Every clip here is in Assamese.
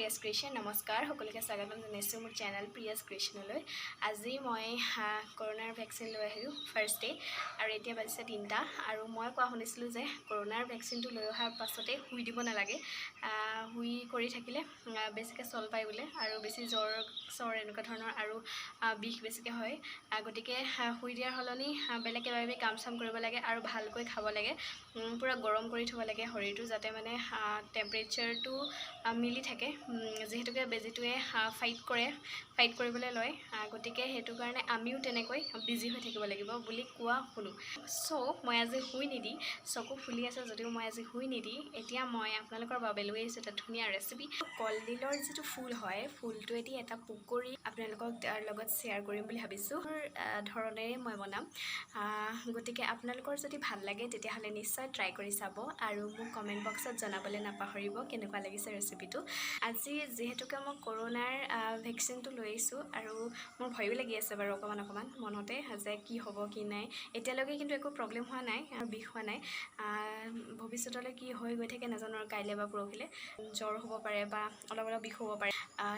Prius creation. নমস্কাৰ, সকলোকে স্বাগতম জনাইছোঁ মোৰ চেনেল প্ৰিয়াছ ক্ৰিয়েশ্যনলৈ। আজি মই কৰোণাৰ ভেকচিন লৈ আহিলোঁ, ফাৰ্ষ্ট ডে, আৰু এতিয়া বাজিছে 3টা। আৰু মই কোৱা শুনিছিলোঁ যে কৰোণাৰ ভেকচিনটো লৈ অহাৰ পাছতে শুই দিব নালাগে। শুই কৰি থাকিলে বেছিকৈ চল পায় বোলে আৰু বেছি জ্বৰ চৰ এনেকুৱা ধৰণৰ আৰু বিষ বেছিকৈ হয়। গতিকে শুই দিয়াৰ সলনি বেলেগ কিবা কিবি কাম চাম কৰিব লাগে আৰু ভালকৈ খাব লাগে, পূৰা গৰম কৰি থ'ব লাগে শৰীৰটো, যাতে মানে টেম্পাৰেচাৰটো মিলি থাকে। যিহেতুকে বেজীটোৱে ফাইট কৰে, ফাইট কৰিবলৈ লয়, গতিকে সেইটো কাৰণে আমিও তেনেকৈ বিজি হৈ থাকিব লাগিব বুলি কোৱা শুনো। চ' মই আজি শুই নিদি, চকু ফুলি আছে যদিও মই আজি শুই নিদি এতিয়া মই আপোনালোকৰ বাবে লৈ আহিছোঁ এটা ধুনীয়া ৰেচিপি। কলডিলৰ যিটো ফুল হয়, ফুলটোৱেদি এটা পকৰি আপোনালোকক লগত শ্বেয়াৰ কৰিম বুলি ভাবিছোঁ। ধৰণেৰে মই বনাম, গতিকে আপোনালোকৰ যদি ভাল লাগে তেতিয়াহ'লে নিশ্চয় ট্ৰাই কৰি চাব আৰু মোক কমেণ্ট বক্সত জনাবলৈ নাপাহৰিব কেনেকুৱা লাগিছে ৰেচিপিটো। আজি যিহেতুকে মই কৰোণাৰ ভেকচিনটো লৈ আহিছোঁ আৰু মোৰ ভয়ো লাগি আছে বাৰু অকণমান অকণমান মনতে যে কি হ'ব কি নাই। এতিয়ালৈকে কিন্তু একো প্ৰব্লেম হোৱা নাই আৰু বিষ হোৱা নাই। ভৱিষ্যতলৈ কি হৈ গৈ থাকে নাজানো আৰু কাইলৈ বা পৰহিলৈ জ্বৰ হ'ব পাৰে বা অলপ অলপ বিষ হ'ব পাৰে।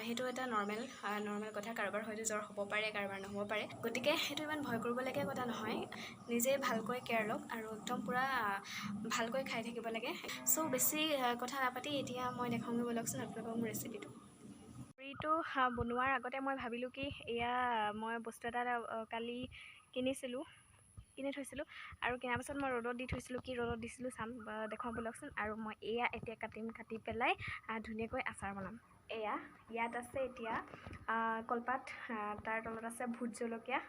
সেইটো এটা নৰ্মেল নৰ্মেল কথা। কাৰোবাৰ হয়তো জ্বৰ হ'ব পাৰে, কাৰোবাৰ নহ'ব পাৰে, গতিকে সেইটো ইমান ভয় কৰিবলগীয়া কথা নহয়। নিজে ভালকৈ কেয়াৰ লওক আৰু একদম পূৰা ভালকৈ খাই থাকিব লাগে। চ' বেছি কথা নাপাতি এতিয়া মই দেখাওঁগৈ ব'লকচোন আপোনালোকক মোৰ ৰেচিপিটো। পকৰিটো বনোৱাৰ আগতে মই ভাবিলোঁ কি এয়া মই বস্তু এটা কালি কিনিছিলোঁ, কিনি থৈছিলোঁ আৰু কিনাৰ পাছত মই ৰ'দত দি থৈছিলোঁ। কি ৰ'দত দিছিলোঁ চাম, দেখুৱাওঁ ব'লকচোন। আৰু মই এয়া এতিয়া কাটিম, কাটি পেলাই ধুনীয়াকৈ আচাৰ বনাম। এয়া ইয়াত আছে এতিয়া কলপাত, তাৰ তলত আছে ভোট জলকীয়া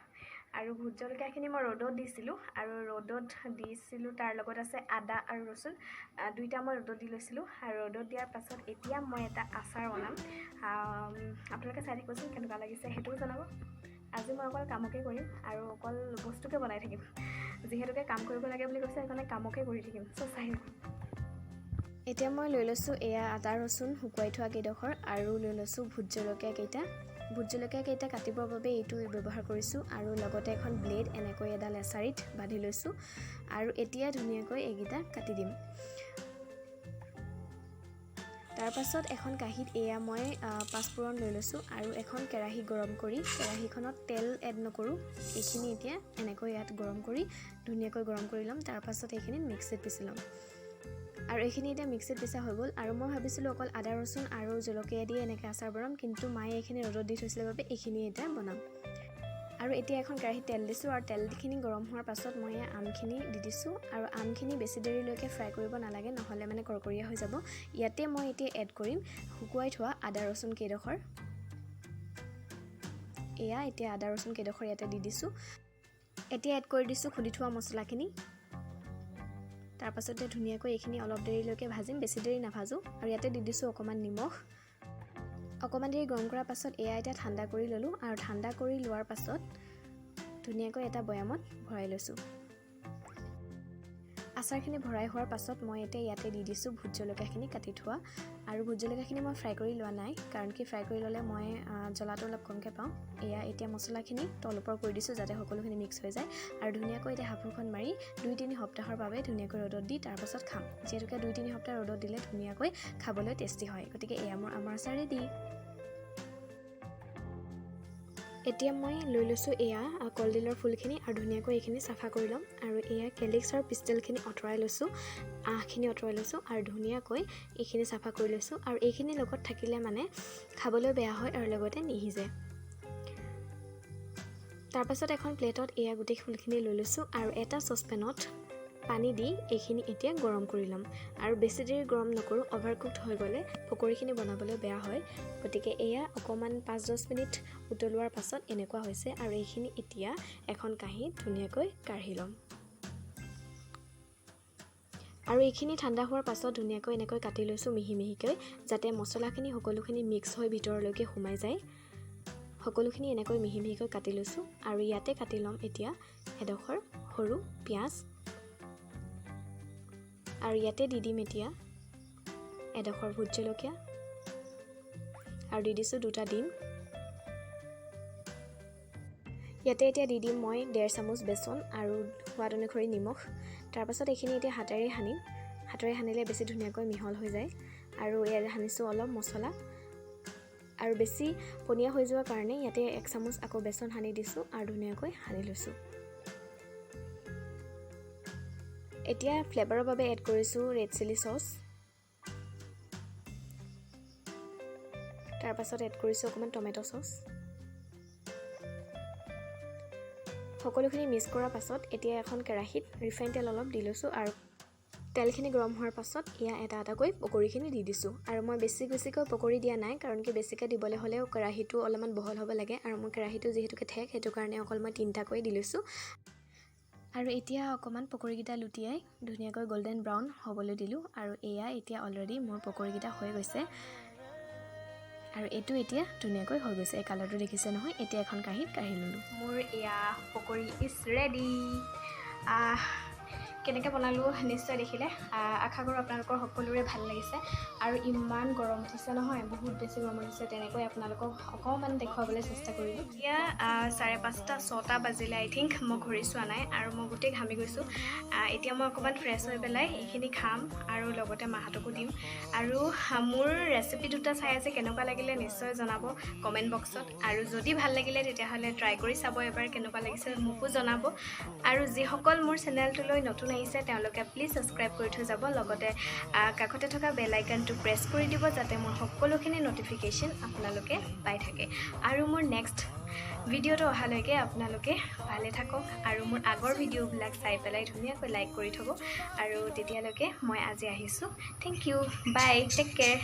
আৰু ভোট জলকীয়াখিনি মই ৰ'দত দিছিলোঁ আৰু ৰ'দত দিছিলোঁ, তাৰ লগত আছে আদা আৰু ৰচুন, দুইটা মই ৰ'দত দি লৈছিলোঁ। আৰু ৰ'দত দিয়াৰ পাছত এতিয়া মই এটা আচাৰ বনাম। আপোনালোকে চাই থাকিবচোন, কেনেকুৱা লাগিছে সেইটোও জনাব। আজি মই অকল কামকে কৰিম আৰু অকল বস্তুকে বনাই থাকিম, যিহেতুকে কাম কৰিব লাগে বুলি কৈছে, সেইকাৰণে কামকে কৰি থাকিম। চ' চাই এতিয়া মই লৈ লৈছোঁ এয়া আদা ৰচুন শুকুৱাই থোৱা কেইডোখৰ আৰু লৈ লৈছোঁ ভোট জলকীয়া কেইটা। ভোট জলকীয়া কেইটা কাটিবৰ বাবে এইটো ব্যৱহাৰ কৰিছোঁ আৰু লগতে এখন ব্লেড এনেকৈ এডাল এচাৰিত বান্ধি লৈছোঁ আৰু এতিয়া ধুনীয়াকৈ এইকেইটা কাটি দিম। তাৰপাছত এখন কাঁহীত এয়া মই পাঁচফোৰণ লৈ লৈছোঁ আৰু এখন কেৰাহী গৰম কৰি কেৰাহীখনত তেল এড নকৰোঁ, এইখিনি এতিয়া এনেকৈ ইয়াত গৰম কৰি ধুনীয়াকৈ গৰম কৰি ল'ম। তাৰপাছত এইখিনি মিক্সিত পিচি ল'ম আৰু এইখিনি এতিয়া মিক্সিত পিছা হৈ গ'ল। আৰু মই ভাবিছিলোঁ অকল আদা ৰচুন আৰু জলকীয়া দি এনেকৈ আচাৰ বনাম, কিন্তু মায়ে এইখিনি ৰ'দত দি থৈছিলে বাবে এইখিনি এতিয়া বনাম। আৰু এতিয়া এখন কেৰাহীত তেল দিছোঁ আৰু তেলখিনি গৰম হোৱাৰ পাছত মই আমখিনি দি দিছোঁ আৰু আমখিনি বেছি দেৰিলৈকে ফ্ৰাই কৰিব নালাগে, নহ'লে মানে কৰকৰীয়া হৈ যাব। ইয়াতে মই এতিয়া এড কৰিম শুকুৱাই থোৱা আদা ৰচুন কেইডোখৰ। এয়া এতিয়া আদা ৰচুন কেইডোখৰ ইয়াতে দি দিছোঁ। এতিয়া এড কৰি দিছোঁ খুন্দি থোৱা মছলাখিনি। তাৰপাছতে ধুনীয়াকৈ এইখিনি অলপ দেৰিলৈকে ভাজিম, বেছি দেৰি নাভাজোঁ। আৰু ইয়াতে দি দিছোঁ অকণমান নিমখ। অকণমান দেৰি গৰম কৰাৰ পাছত এয়া এতিয়া ঠাণ্ডা কৰি ল'লোঁ আৰু ঠাণ্ডা কৰি লোৱাৰ পাছত ধুনীয়াকৈ এটা বৈয়ামত ভৰাই লৈছোঁ। আচাৰখিনি ভৰাই হোৱাৰ পাছত মই এতিয়া ইয়াতে দি দিছোঁ ভোট জলকীয়াখিনি কাটি থোৱা। আৰু ভোট জলকীয়াখিনি মই ফ্ৰাই কৰি লোৱা নাই, কাৰণ কি ফ্ৰাই কৰি ল'লে মই জ্বলাটো অলপ কমকৈ পাওঁ। এয়া এতিয়া মছলাখিনি তল ওপৰ কৰি দিছোঁ যাতে সকলোখিনি মিক্স হৈ যায়। আৰু ধুনীয়াকৈ এতিয়া সাফুৰখন মাৰি 2-3 সপ্তাহৰ বাবে ধুনীয়াকৈ ৰ'দত দি তাৰপাছত খাম। যিহেতুকে 2-3 সপ্তাহ ৰ'দত দিলে ধুনীয়াকৈ খাবলৈ টেষ্টি হয়। গতিকে এয়া মোৰ আমৰ আচাৰ ৰেডি। এতিয়া মই লৈ লৈছোঁ এয়া কলডিলৰ ফুলখিনি আৰু ধুনীয়াকৈ এইখিনি চাফা কৰি ল'ম। আৰু এয়া কেলিক্স আৰু পিষ্টেলখিনি আঁতৰাই লৈছোঁ, আঁহখিনি আঁতৰাই লৈছোঁ আৰু ধুনীয়াকৈ এইখিনি চাফা কৰি লৈছোঁ। আৰু এইখিনি লগত থাকিলে মানে খাবলৈ বেয়া হয় আৰু লগতে নিসিজে। তাৰপাছত এখন প্লেটত এয়া গোটেই ফুলখিনি লৈ লৈছোঁ আৰু এটা চচপেনত পানী দি এইখিনি এতিয়া গৰম কৰি ল'ম। আৰু বেছি দেৰি গৰম নকৰোঁ, অভাৰকুকড হৈ গ'লে পকৰিখিনি বনাবলৈ বেয়া হয়। গতিকে এয়া অকণমান 5-10 মিনিট উতলোৱাৰ পাছত এনেকুৱা হৈছে। আৰু এইখিনি এতিয়া এখন কাঁহীত ধুনীয়াকৈ কাঢ়ি ল'ম। আৰু এইখিনি ঠাণ্ডা হোৱাৰ পাছত ধুনীয়াকৈ এনেকৈ কাটি লৈছোঁ মিহি মিহিকৈ, যাতে মছলাখিনি সকলোখিনি মিক্স হৈ ভিতৰলৈকে সোমাই যায়। সকলোখিনি এনেকৈ মিহি মিহিকৈ কাটি লৈছোঁ। আৰু ইয়াতে কাটি ল'ম এতিয়া এডোখৰ সৰু পিঁয়াজ। আৰু ইয়াতে দি দিম এতিয়া এডোখৰ ভোট জলকীয়া আৰু দি দিছোঁ 2টা ডিম। ইয়াতে এতিয়া দি দিম মই 1.5 চামুচ বেচন আৰু সোৱাদ অনুসৰি নিমখ। তাৰপাছত এইখিনি এতিয়া হাতেৰে সানিম। হাতেৰে সানিলে বেছি ধুনীয়াকৈ মিহল হৈ যায়। আৰু ইয়াতে সানিছোঁ অলপ মছলা। আৰু বেছি পনীয়া হৈ যোৱাৰ কাৰণে ইয়াতে 1 চামুচ আকৌ বেচন সানি দিছোঁ আৰু ধুনীয়াকৈ সানি লৈছোঁ। এতিয়া ফ্লেভাৰৰ বাবে এড কৰিছোঁ ৰেড চিলি চচ। তাৰপাছত এড কৰিছোঁ অকণমান টমেট' চচ। সকলোখিনি মিক্স কৰাৰ পাছত এতিয়া এখন কেৰাহীত ৰিফাইন তেল অলপ দি লৈছোঁ আৰু তেলখিনি গৰম হোৱাৰ পাছত এয়া এটা এটাকৈ পকৰীখিনি দি দিছোঁ। আৰু মই বেছিকৈ পকৰী দিয়া নাই, কাৰণ কি বেছিকৈ দিবলৈ হ'লেও কেৰাহীটো অলপমান বহল হ'ব লাগে আৰু মোৰ কেৰাহীটো যিহেতুকে ঠেক, সেইটো কাৰণে অকল মই 3টাকৈ দি লৈছোঁ। আৰু এতিয়া অকণমান পকৰীকেইটা লুটিয়াই ধুনীয়াকৈ গল্ডেন ব্ৰাউন হ'বলৈ দিলোঁ। আৰু এয়া এতিয়া অলৰেডি মোৰ পকৰীকেইটা হৈ গৈছে আৰু এইটো এতিয়া ধুনীয়াকৈ হৈ গৈছে। এই কালাৰটো দেখিছে নহয়। এতিয়া এখন কাঁহীত কাঢ়ি ল'লোঁ। মোৰ এয়া পকৰী is ready. কেনেকৈ বনালোঁ নিশ্চয় দেখিলে। আশা কৰোঁ আপোনালোকৰ সকলোৰে ভাল লাগিছে। আৰু ইমান গৰম উঠিছে নহয়, বহুত বেছি গৰম উঠিছে, তেনেকৈ আপোনালোকক অকণমান দেখুৱাবলৈ চেষ্টা কৰিলোঁ। এতিয়া 5:30 6টা বাজিলে আই থিংক, মই ঘড়ী চোৱা নাই আৰু মই গোটেই ঘামি গৈছোঁ। এতিয়া মই অকণমান ফ্ৰেছ হৈ পেলাই এইখিনি খাম আৰু লগতে মাহঁতকো দিম। আৰু মোৰ ৰেচিপি দুটা চাই আছে কেনেকুৱা লাগিলে নিশ্চয় জনাব কমেণ্ট বক্সত। আৰু যদি ভাল লাগিলে তেতিয়াহ'লে ট্ৰাই কৰি চাব এবাৰ কেনেকুৱা লাগিছে মোকো জনাব। আৰু যিসকল মোৰ চেনেলটোলৈ নতুন আহিছে তেওঁলোকে প্লিজ ছাবস্ক্ৰাইব কৰি থৈ যাব, লগতে কাষতে থকা বেল আইকনটো প্ৰেছ কৰি দিব যাতে মোৰ সকলোখিনি ন'টিফিকেশ্যন আপোনালোকে পাই থাকে। আৰু মোৰ নেক্সট ভিডিঅ'টো অহালৈকে আপোনালোকে ভালে থাকক আৰু মোৰ আগৰ ভিডিঅ'বিলাক চাই পেলাই ধুনীয়াকৈ লাইক কৰি থ'ব। আৰু তেতিয়ালৈকে মই আজি আহিছোঁ। Thank you, bye, take care.